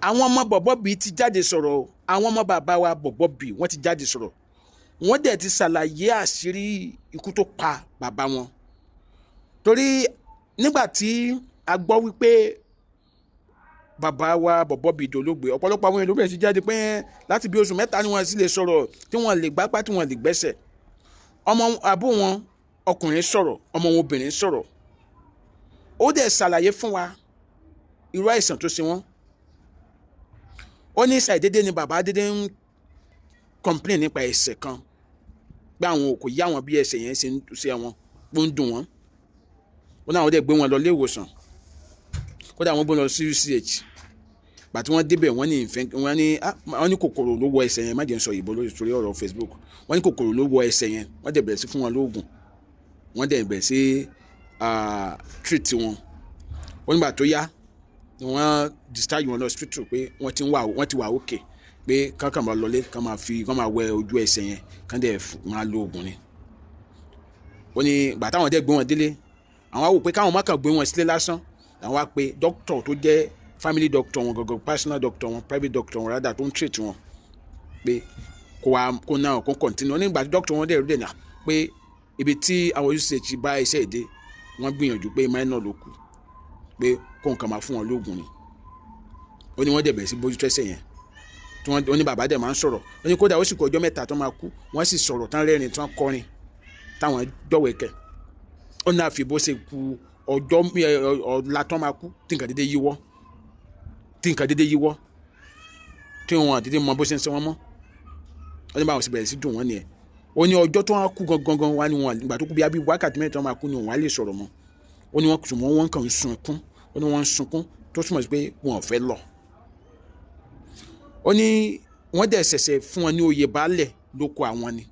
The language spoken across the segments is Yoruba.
Àwọn ọmọ Bọ̀bọ́ Bíi ti jáde sọ̀rọ̀ o. Àwọn ọmọ bàbá wa Bọ̀bọ́ Bíi, wọ́n ti jáde sọ̀rọ̀. Wọ́n dẹ̀ ti ṣàlàyé àṣírí ikú tó pa bàbá wọn, torí nígbà tí a gbọ́ wípé bàbá wa Bọ̀bọ́ Bíi dolóògbé, ọ̀pọ̀lọpọ̀ àwọn èèyàn ló bẹ̀rẹ̀ sí jáde pé láti bí oṣù 3 ni wọ́n sì lè sọ̀rọ̀, tí wọ́n lè gbápá, tí wọ́n lè gbẹ́sẹ̀. Ọmọ àbú wọn ọkùnrin sọ̀rọ̀, ọmọ wọn obìnrin sọ̀rọ̀. Ó dẹ̀ ṣàlàyé fún wa irú àìsàn tó ṣe wọ́n. Ó ní ṣàìdédé ni bàbá dédé ń complain nípa ẹsẹ̀ kan, pé àwọn kò yá wọn bí ẹsẹ̀ yẹn ṣe ń ṣe àwọn, pé ó ń dùn wọ́n. Ó náà, wọ́n dẹ̀ gbé wọn lọ ilé ìwòsàn. Kódà wọ́n gbé wọn lọ sí UCH. Gbàtí wọ́n débẹ̀, wọ́n ní ìfẹ́, wọ́n ní kòkòrò ló wọ ẹsẹ̀ yẹn. Má jẹ́ n sọ òyìnbó lórí torí ọ̀rọ̀ Facebook. Wọ́n ní kòkòrò ló wọ ẹsẹ̀ yẹn. Wọ́n dẹ̀ bẹ̀rẹ̀ sí fún wọn lóògùn, wọ́n dẹ̀ bẹ̀rẹ̀ sí treat wọn. Wọ́n nígbà tó yá ni wọ́n discharge wọn lọ hospital, pé wọ́n ti wà okay, pé kán máa lọlé, kán máa fi kán máa wẹ ojú ẹsẹ̀ yẹn, kán dẹ̀ máa lo oògùn ni. Ó ní gbà táwọn dẹ̀ gbé wọn délé, àwọn á wò pé káwọn má kàn gbé wọn sílé lásán, àwọn wá pé doctor tó jẹ́ family doctor wọn gangan, personal doctor wọn, private doctor wọn rather, tó ń treat wọn, pé kó wá, kó náà kó continue. Nígbà tí doctor wọn dẹ̀ rí dẹ̀ nà pé ibi tí àwọn UCH bá iṣẹ́ èdè wọ́n gbìyànjú, pé minor ló kù, pé kó nǹkan máa fún wọn lóògùn ni. Ó ní wọ́n dẹ̀ bẹ̀rẹ̀ sí bójútó ẹsẹ̀ yẹn tí wọ́n. Ó ní bàbá dẹ̀ máa ń sọ̀rọ̀. Ó ní kódà ó sì kọ ọjọ́ 3 tó máa kú, wọ́n sì sọ̀rọ̀ tán, rẹ́rìn tán, kọrin táwọn dọ̀wẹ̀kẹ̀. Ó ní àfi bó ṣe ku ọjọ́ ọ̀la tán máa kú, tí nǹkan dédé yíwọ́, tí nǹkan dédé yíwọ́, tí wọn dédé mọ bó ṣe ń ṣe wọ́n mọ́. Ó ní báwọn sì bẹ̀rẹ̀ sí dùn wọ́n nìyẹn. Ó ní ọjọ́ tó wá kú gangan gan wá ní wọn, ìgbà tó kú bí wákàtí 4 tó máa kú ni wọn á lè sọ̀rọ̀ mọ́. Ó ní wọn ṣùgbọ́n wọ́n kàn ń sunkún. Ó ní wọ́n ń sunkún, tó túmọ̀ sí pé wọn ò fẹ́ lọ. Ó ní wọ́n dẹ̀ ṣẹ̀ṣẹ̀ fún wọn ní oyè baálẹ̀ lóko àwọn ni.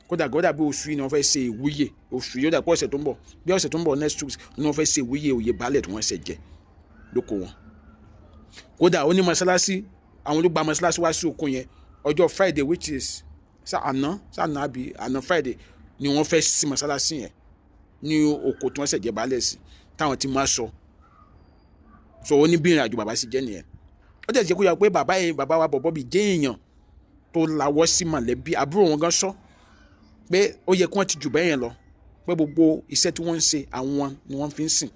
Kódà kódà, bí oṣù yìí ni wọ́n fẹ́ ṣe ìwúyè. Oṣù yìí, ó dà pé ọ̀sẹ̀ tó ń bọ̀, bí ọ̀sẹ̀ tó ń bọ̀, next week, ni wọ́n fẹ́ ṣe ìwúyè oyè baálẹ̀ tí wọ́n ṣẹ̀ jẹ lóko wọn. Kódà ó ní mọ́ṣáláṣí, àwọn ló gba mọ́ṣáláṣí wá sí oko yẹn. Ọjọ́ Friday, which is àná, sànà àbí àná Friday, ni wọ́n fẹ́ sí mọ́ṣáláṣí yẹn ní oko tí wọ́n ṣẹ̀ jẹ baálẹ̀ sí, táwọn ti máa sọ. So ó ní bí ìrìn àjò bàbá sì jẹ́ nìyẹn. Ó dẹ̀ jẹ́ kó yà pé bàbá yẹn, bàbá wa Bọ̀bọ́ Bíi, jẹ́ èèyàn tó lawọ́ sí mọ̀lẹ́bí. Àbúrò wọn gan sọ pé ó yẹ kí wọ́n ti jù bẹ́ẹ̀ yẹn lọ, pé gbogbo iṣẹ́ tí wọ́n ń ṣe, àwọn ni wọ́n fi ń sìn,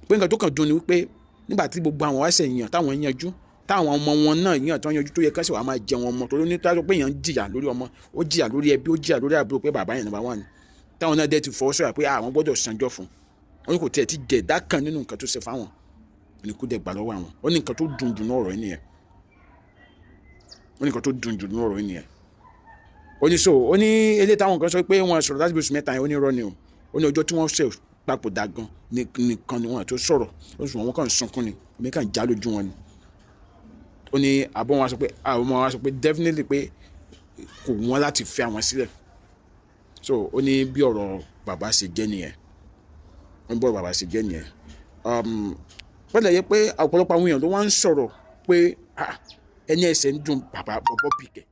pé nǹkan tó kàn dùn ni wípé nígbà tí gbogbo àwọn wá ṣe yàn, táwọn yanjú, táwọn ọmọ wọn náà yàn tó yanjú, tó yẹ kán sì wá máa jẹun ọmọ, torí ní táwọn pé èèyàn ń jìyà lórí ọmọ, ó jìyà lórí ẹbí, ó jìyà lórí àbúrò, pé bàbá yẹn number one, táwọn náà dẹ̀ ti fọwọ́ sọ̀rọ̀ pé àwọn gbọ́dọ̀ sanjọ́ fún un. Ó ní kò tiẹ̀ ti jẹ̀ ẹ̀dá kan nínú nǹkan tó ṣe fáwọn ní kú dẹ̀ gbà lọ́wọ́ àwọn. Ó ní nǹkan tó dùn jù ní ọ̀rọ̀ yìí nìyẹn. Ó ní nǹkan tó dùn jù ní ọ̀rọ̀ yìí nìyẹn. Ó ní so, ó ní eléyìí táwọn kan sọ pé wọ́n sọ̀rọ̀ láti bí oṣù 3 yẹn, ó ní irọ́ ni o. Ó ní ọjọ́ tí wọ́n ṣe papòdà gan nìkan ni wọ́n tó sọ̀rọ̀. Ó sì wọ́n kàn sunkún ni, omi kàn já lójú wọn ni. Ó ní àbọ̀ wọn sọ pé, àwọn ọmọ wa sọ pé definitely pé kò wọ́n láti fẹ́ àwọn sílẹ̀. So ó ní bí ọ̀rọ̀ bàbá ṣe jẹ́ nìyẹn. Ó ní bí ọ̀rọ̀ bàbá ṣe jẹ́ nìyẹn. Pẹ̀lẹ́ yẹ pé ọ̀pọ̀lọpọ̀ àwọn èèyàn ló wá ń sọ̀rọ̀ pé ẹni ẹsẹ̀ ń dùn bàbá Bọ̀bọ́ Bìkẹ́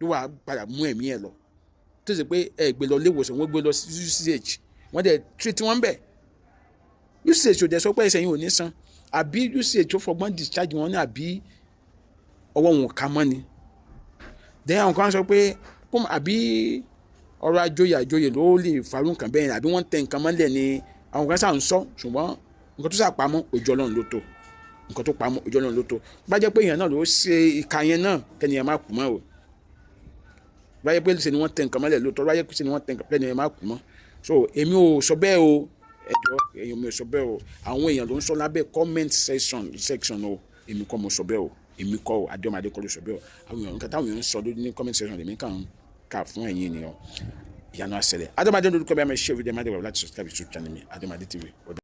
ló wàá padà mú ẹ̀mí ẹ̀ lọ, tó ṣe pé ẹ gbé lọ ilé ìwòsàn, wọ́n gbé lọ sí UCH, wọ́n dẹ̀ treat wọ́n bẹ̀. UCH ò dẹ̀ sọ pé ẹsẹ̀ yìí ò ní san, àbí UCH ó fọgbọ́n discharge wọn ní, àbí ọwọ́ wọn ò ká mọ́ ni. Then àwọn kan sọ pé àbí ọ̀rọ̀ àjòyè àjòyè ló lè farú nǹkan bẹ́ẹ̀, àbí wọ́n tẹ nǹkan mọ́lẹ̀ ni. Àwọn kan sáà ń sọ, ṣùgbọ́n nǹkan tó sàpamọ́, ojú Ọlọ́run ló tó. Nǹkan tó pamọ́, ojú Ọlọ́run ló tó. Bá jẹ́ pé èèyàn náà ló ṣe ìka yẹn náà, kẹ́niyàn má kú mọ́ o. Bá jẹ́ pé ṣe ni wọ́n tẹ nǹkan mọ́lẹ̀ lóòótọ́, bá jẹ́ pé ṣe ni wọ́n tẹ nǹkan, kẹ́niyàn má kú mọ́. So èmi ò sọ bẹ́ẹ̀ o. Ẹjọ́ èèyàn, mi ò sọ bẹ́ẹ̀ o. Àwọn èèyàn ló ń sọ lábẹ́ comment section o. Èmi kọ́ mo sọ bẹ́ẹ̀ o. Èmi kọ́ o. Adéọmọdé kọ́ ló sọ bẹ́ẹ̀ o. Àwọn èèyàn, nǹkan táwọn èèyàn ń sọ lórí ní comment section, lèmi kàn ń kà fún ẹ̀yin ènìyàn. Ìyanu àṣẹlẹ̀. Adéọmọdé lórúkọ bí a máa ṣe fídíò, máa dé wà láti subscribe to channel mi, Adéọmọdé TV.